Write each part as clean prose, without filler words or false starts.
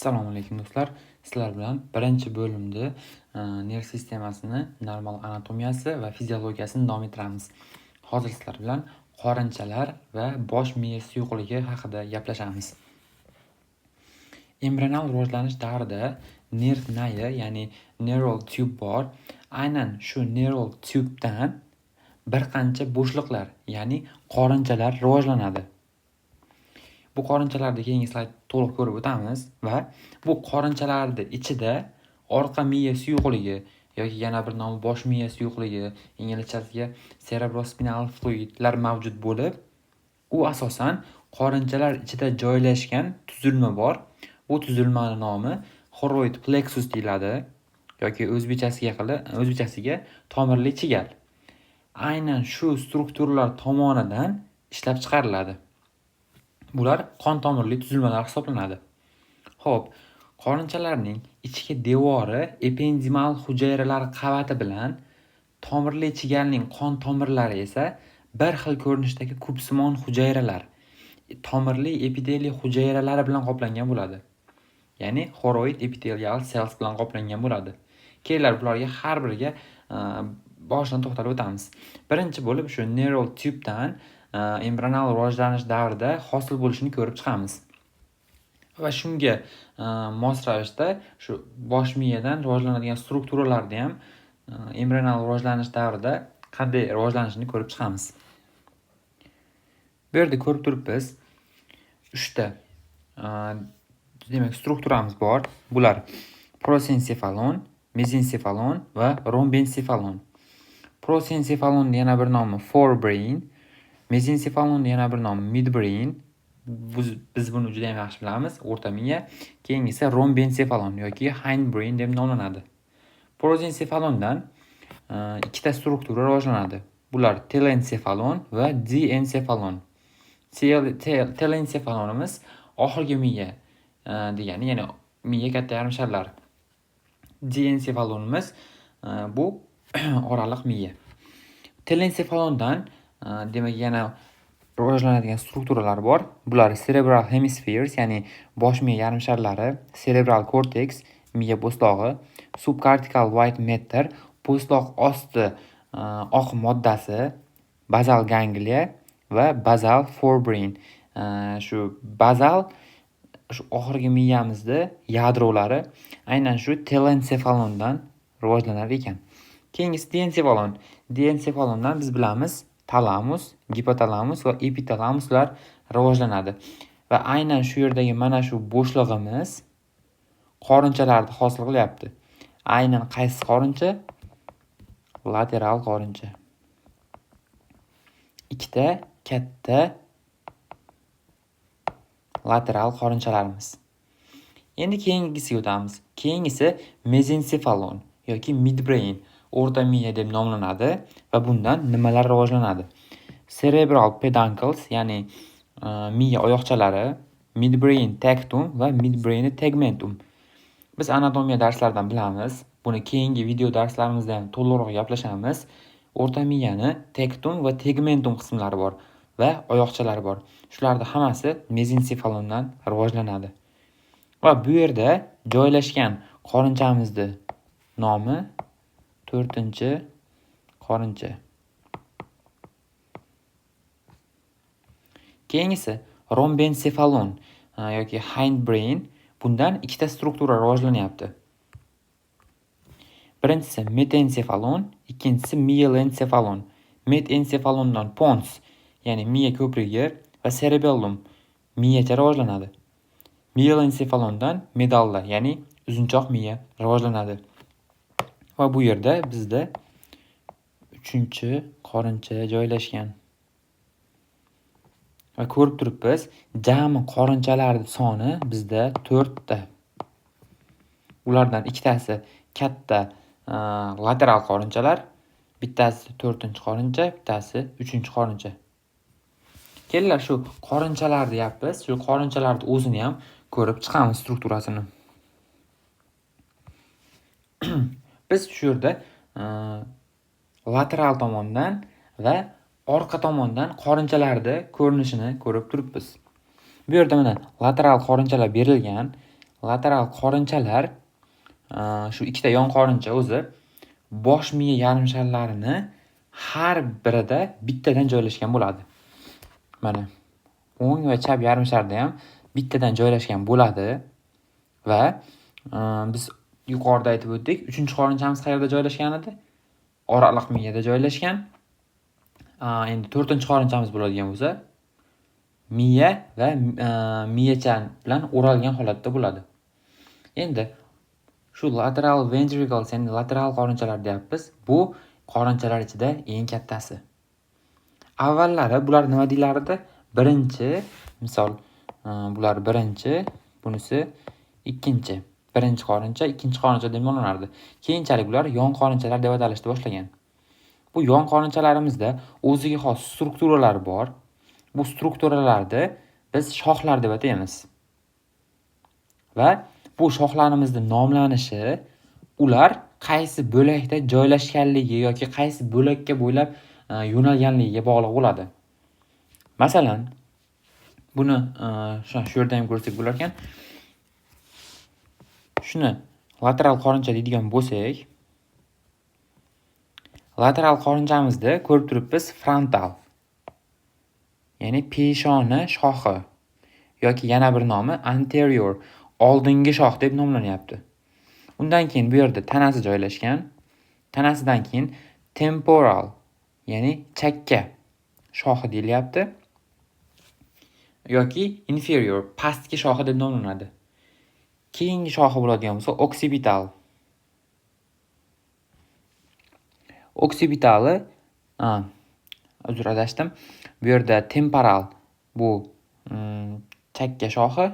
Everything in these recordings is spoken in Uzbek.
Assalomu alaykum, do'stlar. Sizlar bilan birinchi bo'limda nerv sistemasini normal anatomiyasi va fiziologiyasini davom ettiramiz. Hozir sizlar bilan qorinchalar va bosh miya suyuqligi haqida gaplashamiz. Embrional rivojlanish davrida nerv nayi, ya'ni neural tube bor. Aynan shu neural tubedan bir qancha bo'shliqlar, ya'ni qorinchalar rivojlanadi. Bu qorinchalarni keyingi slayd to'liq ko'rib o'tamiz va bu qorinchalarni ichida orqa miya suyuqligi yoki yana bir nomi bosh miya suyuqligi, inglizchasiga cerebrospinal fluidlar mavjud bo'lib, u asosan qorinchalar ichida joylashgan tuzilma bor. Bu tuzilmani nomi xoroid plexus deyiladi yoki o'zbekchasiga tomirli chigal. Aynan shu strukturalar tomonidan ishlab chiqariladi. Bular qon tomirli tuzilmalar hisoblanadi. Xo'p, qorinchalarning ichki devori ependimal hujayralar qavati bilan, tomirli chigalning qon tomirlari esa bir xil ko'rinishdagi kubsimon hujayralar, tomirli epiteliy hujayralari bilan qoplangan bo'ladi. Ya'ni xoroid epithelial cells bilan qoplangan bo'ladi. Kelinglar, bularga har biriga boshidan to'xtalib o'tamiz. Birinchi bo'lib shu neural tubedan embrional rivojlanish davrida hosil bo'lishini ko'rib chiqamiz. Va shunga mos ravishda shu bosh miyadan rivojlanadigan strukturalarni ham embrional rivojlanish davrida qanday rivojlanishini ko'rib chiqamiz. Bu yerda ko'rib turibmiz, uchta demak strukturamiz bor. Bular prosensefalon, mezensefalon va rombensefalon. Prosensefalonning yana bir nomi forebrain, mezensefalonning yana bir nomi midbrain. Biz buni juda ham yaxshi bilamiz, o'rta miya. Keyingisi rombensefalon yoki hindbrain deb nomlanadi. Prozensefalondan ikkita struktura rivojlanadi. Bular telensefalon va diensefalon. Telensefalonimiz oxirgi miya degani, ya'ni miya katta yarim sharlari. Diensefalonimiz bu oraliq miya. Telensefalondan demak yana rivojlanadigan strukturalar bor. Bular cerebral hemispheres, ya'ni bosh miya yarim sharlari, cerebral cortex, miya po'stlog'i, subcortical white matter, po'stloq osti oq moddasi, bazal ganglia va bazal forebrain. Shu bazal, shu oxirgi miyamizda yadrolari aynan shu telensefalondan rivojlanar ekan. Keyingisi diensefalon. Diensefalondan biz bilamiz, talamus, gipotalamus va epitalamuslar rivojlanadi. Va aynan shu yerdagi mana shu bo'shlig'imiz qorinchalarni hosil qilyapti. Aynan qaysi qorincha? Lateral qorincha. Ikkita katta lateral qorinchalarimiz. Endi keyingisiga o'tamiz. Keyingisi mezensefalon yoki midbrain, o'rta miya deb nomlanadi va bundan nimalar rivojlanadi? Cerebral peduncles, ya'ni miya oyoqchalari, midbrain tectum va midbrain tegmentum. Biz anatomiya darslaridan bilamiz. Buni keyingi video darslarimizda ham to'liqroq gaplashamiz. O'rta miyani tektum va tegmentum qismlari bor va oyoqchalari bor. Shularning hammasi mezensefalondan rivojlanadi. Va bu yerda joylashgan qorinchamizni nomi to'rtinchi qorincha. Keyingisi rombensefalon yoki hindbrain. Bundan ikkita struktura rivojlanyapti. Birinchisi metensefalon, ikkinchisi mielensefalon. Metensefalondan pons, ya'ni miya ko'prigi va cerebellum miyacha rivojlanadi. Mielensefalondan medulla, ya'ni uzunchoq miya rivojlanadi. Va bu yerda bizda uchinchi qorincha joylashgan. Va ko'rib turibmiz, jami qorinchalar soni bizda 4ta. Ulardan ikkitasi katta lateral qorinchalar, bittasi to'rtinchi qorincha, bittasi uchinchi qorincha. Kelinglar, shu qorinchalar deyapmiz, shu qorinchalarning o'zini ham ko'rib chiqamiz strukturasini. Biz shu yerda lateral tomondan va orqa tomondan qorinchalarni ko'rinishini ko'rib turibmiz. Bu yerda mana lateral qorinchalar berilgan. Lateral qorinchalar, shu ikkita yon qorincha o'zi bosh miya yarimsharlarini har birida bittadan joylashgan bo'ladi. Mana o'ng va chap yarimsharda ham bittadan joylashgan bo'ladi va biz yuqorida aytib o'tdik, uchinchi qorinchamiz qayerda joylashgan edi? Oraliq miyada joylashgan. Endi to'rtinchi qorinchamiz bo'ladigan bo'lsa, miya va miyacha bilan o'ralgan holatda bo'ladi. Endi shu lateral ventricles, ya'ni lateral qorinchalar deyapmiz. Bu qorinchalar ichida eng kattasi. Avvallari bular nima deyilardi? Birinchi, misol, bular birinchi, bunisi ikkinchi. Birinchi qorincha, ikkinchi qorincha deb nomlanardi. Keyinchalik ular yon qorinchalar deb atalishni boshlagan. Bu yon qorinchalarimizda o'ziga xos strukturalar bor. Bu strukturalarni biz shoxlar deb ataymiz. Va bu shoxlarimizning nomlanishi ular qaysi bo'lakda joylashganligi yoki qaysi bo'lakka bo'ylab yo'nalganligiga bog'liq bo'ladi. Masalan, buni shu yerda ham ko'rsak bo'lar ekan. Shuni lateral qorincha deydigan bo'lsak, lateral qorinchamizda ko'rib turibmiz frontal, ya'ni peshona shoxi yoki yana bir nomi anterior, oldingi shox deb nomlanyapti. Undan keyin bu yerda tanasi joylashgan. Tanasidan keyin temporal, ya'ni chakka shoxi deyilyapti yoki inferior, pastki shoxi deb nomlanadi. Keyingi shoxi bo'ladigan bo'lsa occipital. Occipitali, uzr adashdim. Bu yerda temporal, bu chakka shoxi.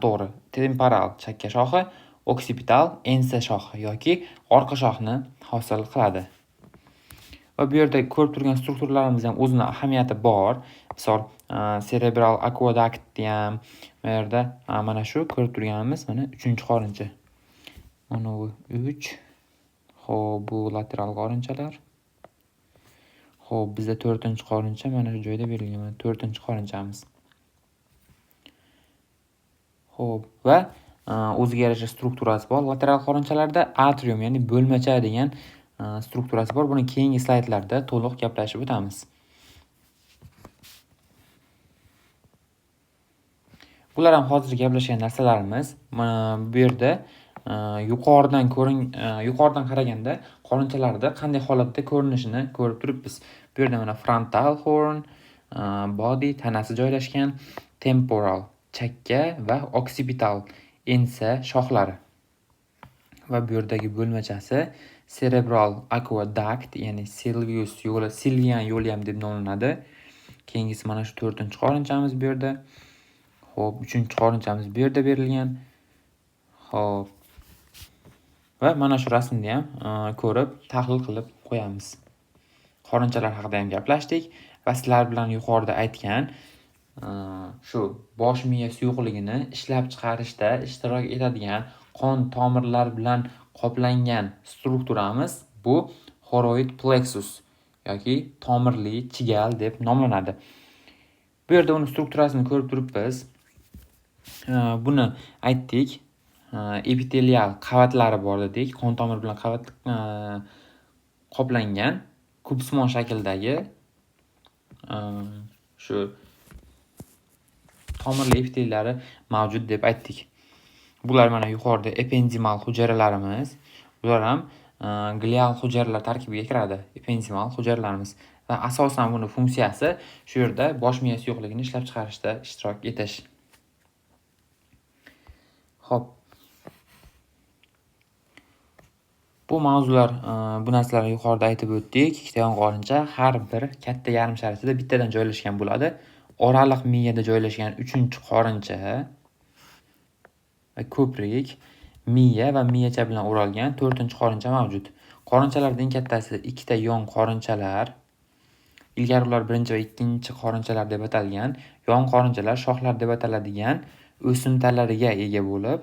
To'g'ri, temporal chakka shoxi, occipital ensa shoxi yoki orqa shoxni hosil qiladi. Va bu yerda ko'rib turgan strukturalarimizda ham o'zini ahamiyati bor. Misol, cerebral aqueduct ham bu yerda, mana shu ko'rib turganimiz mana uchinchi qorincha. Mana bu 3. Xo'p, bu lateral qorinchalar. Xo'p, bizda to'rtinchi qorincha mana shu joyda berilgan. Mana to'rtinchi qorinchamiz. Xo'p, va o'ziga yarasha strukturasi bor. Lateral qorinchalarda atrium, ya'ni bo'lmacha degan strukturasi bor. Buni keyingi slaydlarda to'liq gaplashib o'tamiz. Bular ham hozir gaplashgan narsalarimiz. Mana bu yerda yuqoridan yuqoridan qaraganda qorinchalarda qanday holatda ko'rinishini ko'rib turibmiz. Bu yerda mana frontal horn, body tanasi joylashgan, temporal chakka va occipital ensa shoxlari. Va bu yerdagi bo'lmachasi cerebral aqueduct, ya'ni Sylvius yo'li, Sylvian yo'li ham deb nomlanadi. Keyingisi mana shu to'rtinchi qorinchamiz bu yerda. Xo'p, uchinchi qorinchamiz bu yerda berilgan. Xo'p. Va mana shu rasmni ham ko'rib, tahlil qilib qo'yamiz. Qorinchalar haqida ham gaplashdik va sizlar bilan yuqorida aytgan shu bosh miya suyuqligini ishlab chiqarishda ishtirok etadigan qon tomirlar bilan qoplangan strukturamiz bu xoroid plexus yoki tomirli chigal deb nomlanadi. Bu yerda uni strukturasini ko'rib turibmiz. Buni aytdik, epitelial qavatlari bor dedik, qon tomir bilan qavat qoplangan kubsimon shakldagi shu tomirli epitellari mavjud deb aytdik. Bular mana yuqorida ependimal hujayralarimiz, bular ham glial hujayralar tarkibiga kiradi, ependimal hujayralarimiz. Va asosan buni funksiyasi shu yerda bosh miya suyuqligini ishlab chiqarishda ishtirok etish. Xo'p. Bu mavzular, bu narsalarni yuqorida aytib o'tdik. Ikkita yon qorincha har bir katta yarim shar ichida bittadan joylashgan bo'ladi. Oraliq miyada joylashgan uchinchi qorincha va ko'prik miya va miyacha bilan o'ralgan to'rtinchi qorincha mavjud. Qorinchalarning kattasi ikkita yon qorinchalar. Ilgari ular birinchi va ikkinchi qorinchalar deb atalgan. Yon qorinchalar shoxlar deb ataladigan o'simtalariga ega bo'lib,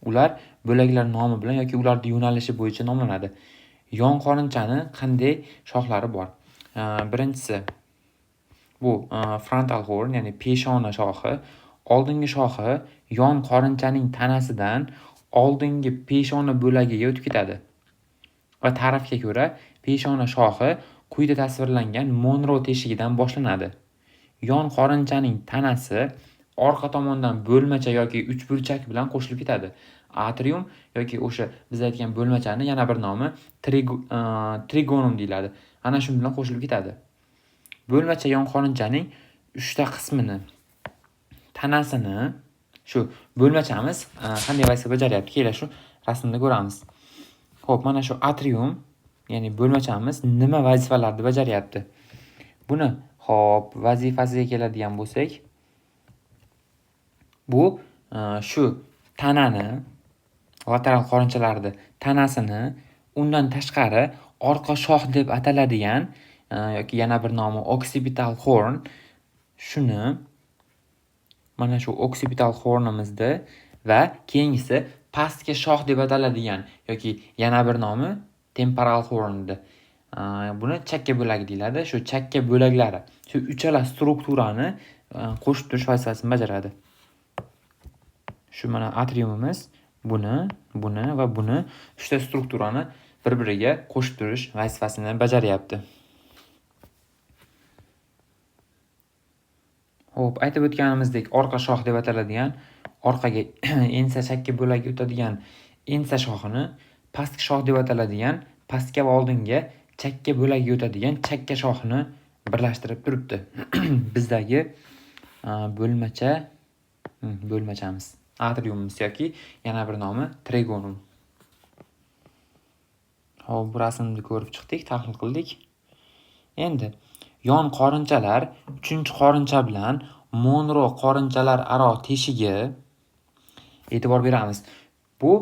ular bo'laklar nomi bilan yoki ularning yo'nalishi bo'yicha nomlanadi. Yon qorinchani qanday shoxlari bor? Birinchisi bu frontal horn, ya'ni peshona shoxi. Oldingi shoxi yon qorinchaning tanasidan oldingi peshona bo'lagiga o'tib ketadi. Va ta'rifga ko'ra, peshona shoxi quyida tasvirlangan Monro teshigidan boshlanadi. Yon qorinchaning tanasi orqa tomondan bo'lmacha yoki uchburchak bilan qo'shilib ketadi. Atrium yoki o'sha biz aytgan bo'lmachani yana bir nomi trigonum deyiladi. Ana shu bilan qo'shilib ketadi. Bo'lmacha yon qorinchaning 3 ta qismini, tanasini, shu bo'lmachamiz qanday vazifa bajaryapti? Keling, shu rasmda ko'ramiz. Xo'p, mana shu atrium, ya'ni bo'lmachamiz nima vazifalarni bajaryapti? Buni, xo'p, vazifasiga keladigan bo'lsak, bu shu tanani, lateral qorinchalarni tanasini, undan tashqari orqa shox deb ataladigan yoki yana bir nomi occipital horn, shuni, mana shu occipital hornimizni va keyingisi pastki shox deb ataladigan yoki yana bir nomi temporal hornni. Buni chakka bo'lagi deyiladi. Shu chakka bo'laklari, shu uchala strukturani qo'shib turish vazifasini bajaradi. Shu mana atriumimiz buni, buni va buni, uchta strukturani bir-biriga qo'shib turish vazifasini bajaryapti. Xo'p, aytib o'tganimizdek, orqa shox deb ataladigan, orqaga ensa chakka bo'lagi o'tadigan ensa shoxini, pastki shox deb ataladigan, pastga va oldinga chakka bo'lagi o'tadigan chakka shoxini birlashtirib turibdi. Bizdagi bo'lmachamiz, atriumimiz yoki yana bir nomi trigonum. Xo'p, bu rasmni ko'rib chiqdik, tahlil qildik. Endi yon qorinchalar uchinchi qorincha bilan Monro qorinchalar aro teshigi, e'tibor beramiz. Bu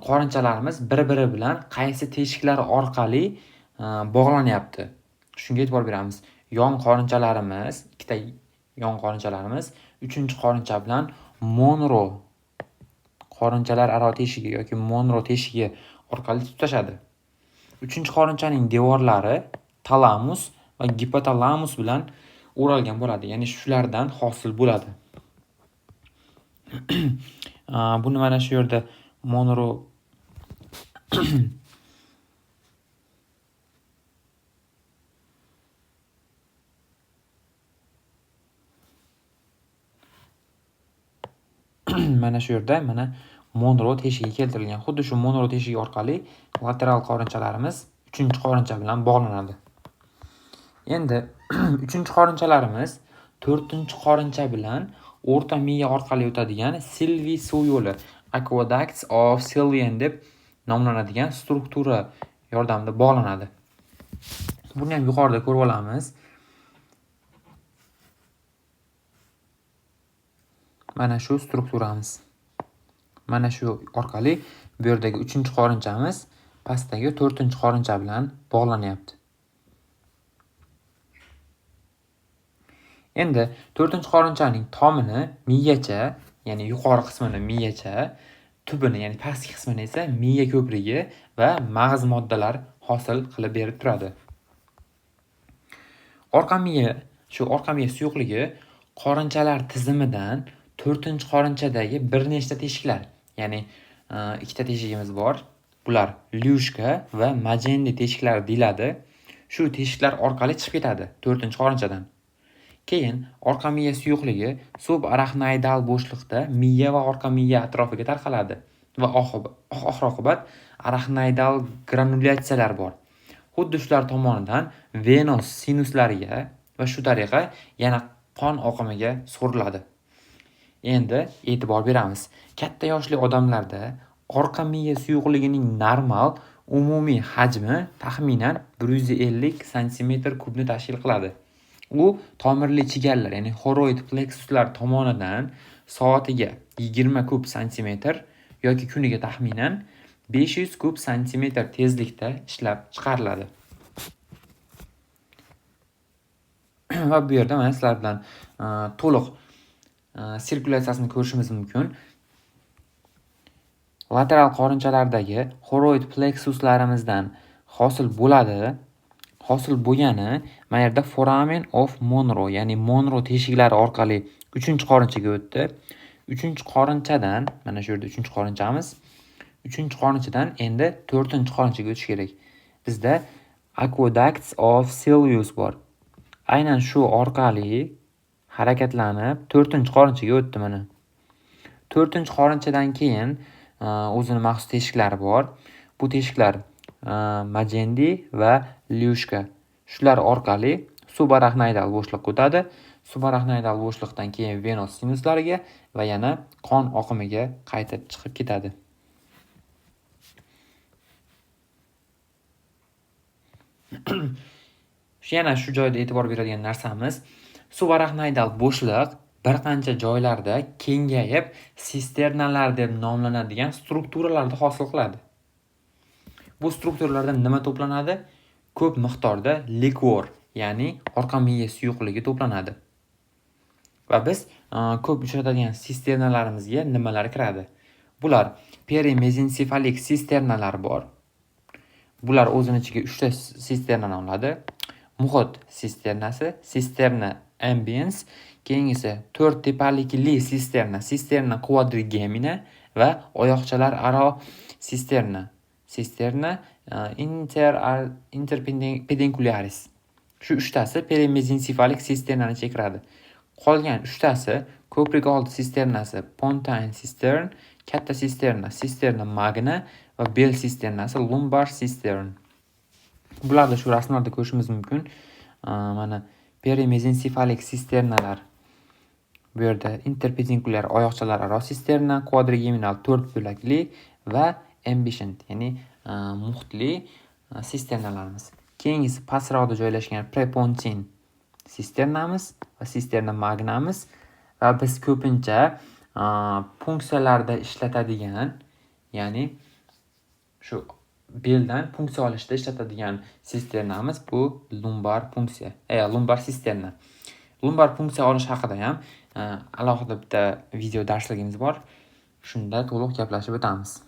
qorinchalarimiz bir-biri bilan qaysi teshiklar orqali bog'lanyapti? Shunga e'tibor beramiz. Yon qorinchalarimiz, ikkita yon qorinchalarimiz uchinchi qorincha bilan Monro qorinchalar aro teshigi yoki Monro teshigi orqali tutashadi. Uchinchi qorinchaning devorlari talamus va gipotalamus bilan o'ralgan bo'ladi. Ya'ni shulardan hosil bo'ladi. Buni mana shu yerda Monro mana shu yerda mana Monro teshigi keltirilgan. Xuddi shu Monro teshigi orqali lateral qorinchalarimiz uchinchi qorincha bilan bog'lanadi. Endi uchinchi qorinchalarimiz to'rtinchi qorincha bilan o'rta miya orqali o'tadigan Silvi suv yo'li, aqueducts of Sylvian deb nomlanadigan struktura yordamida bog'lanadi. Buni ham yuqorida ko'rib olamiz. Mana shu strukturamiz. Mana shu orqali bu yerdagi uchinchi qorinchamiz pastdagi to'rtinchi qorincha bilan bog'lanyapti. Endi to'rtinchi qorinchaning tomini miyacha, ya'ni yuqori qismini miyacha, tubini, ya'ni pastki qismini esa miya ko'prigi va mag'iz moddalar hosil qilib berib turadi. Orqa miya, shu orqa miya suyuqligi qorinchalar tizimidan to'rtinchi qorinchadagi bir nechta teshiklar, ya'ni ikkita teshigimiz bor. Bular Lyushka va Majendi teshiklari deyiladi. Shu teshiklar orqali chiqib ketadi to'rtinchi qorinchadan. Keyin orqa miya suyuqligi subarachnoidal bo'shliqda miya va orqa miya atrofiga tarqaladi va oxir-oqibat arachnoidal granulyatsiyalar bor. Xuddi shular tomonidan venoz sinuslariga va shu tariqa yana qon oqimiga so'riladi. Endi e'tibor beramiz. Katta yoshli odamlarda orqa miya suyuqligining normal umumiy hajmi taxminan 150 santimetr kubni tashkil qiladi. U tomirli chigallar, ya'ni xoroid pleksuslar tomonidan soatiga 20 kub santimetr yoki kuniga taxminan 500 kub santimetr tezlikda ishlab chiqariladi. Va bu yerda mana sizlar bilan to'liq sirkulyatsiyasini ko'rishimiz mumkin. Lateral qorinchalardagi xoroid pleksuslarimizdan hosil bo'ladi. Hosil bo'lgani mana yerda foramen of Monro, ya'ni Monro teshiklari orqali 3-qorinchaga o'tdi. 3-qorinchadan, mana shu yerda 3-qorinchamiz. 3-qorinchadan endi 4-qorinchaga o'tish kerak. Bizda aqueducts of Sylvius bor. Aynan shu orqali harakatlanib 4-qorinchaga o'tdi mana. 4-qorinchadan keyin o'zini maxsus teshiklari bor. Bu teshiklar Majendi va Lyushka. Shular orqali subarachnoidal bo'shliqqa o'tadi. Subarachnoidal bo'shliqdan keyin venoz sinuslariga va yana qon oqimiga qaytib chiqib ketadi. Yana shu joyda e'tibor beradigan narsamiz, subarachnoidal bo'shliq bir qancha joylarda kengayib sisternalar deb nomlanadigan strukturalarni hosil qiladi. Bu strukturalarda nima to'planadi? Ko'p miqdorda likvor, ya'ni orqa miya suyuqligi to'planadi. Va biz ko'p uchratadigan sisternalarimizga nimalar kiradi? Bular perimezensefalik sisternalar bor. Bular o'zini ichiga 3 ta sisternani oladi. Muhit sisternasi, sisterna ambiens, keyingisi 4 tepalikli sisterna, sisterna quadrigemina va oyoqchalar aro sisterna, sisterna interpeduncularis. Shu 3 tasi perimezensefalik sisternani ichiga kiradi. Qolgan 3 tasi ko'prik oldi sisternasi, pontine cistern, katta sisterna, sisterna magna va bel sisternasi, lumbar cistern. Bularni shu rasmlarda ko'rishimiz mumkin. Mana perimezensefalik sisternalar. Bu yerda interpedunkulyar oyoqchalar aro sisterna, quadrigeminal 4 bo'lakli va ambient, ya'ni muhitli sisternalarimiz. Keyingisi pastroqda joylashgan prepontin sisternamiz va sisterna magnamiz va biz ko'pincha punksiyalarda ishlatadigan, ya'ni shu beldan punksiya olishda ishlatadigan sisternamiz bu lumbar punksiya, lumbar sisterna. Lumbar punksiya olish haqida ham alohida bitta video darsligimiz bor. Shunda to'liq gaplashib o'tamiz.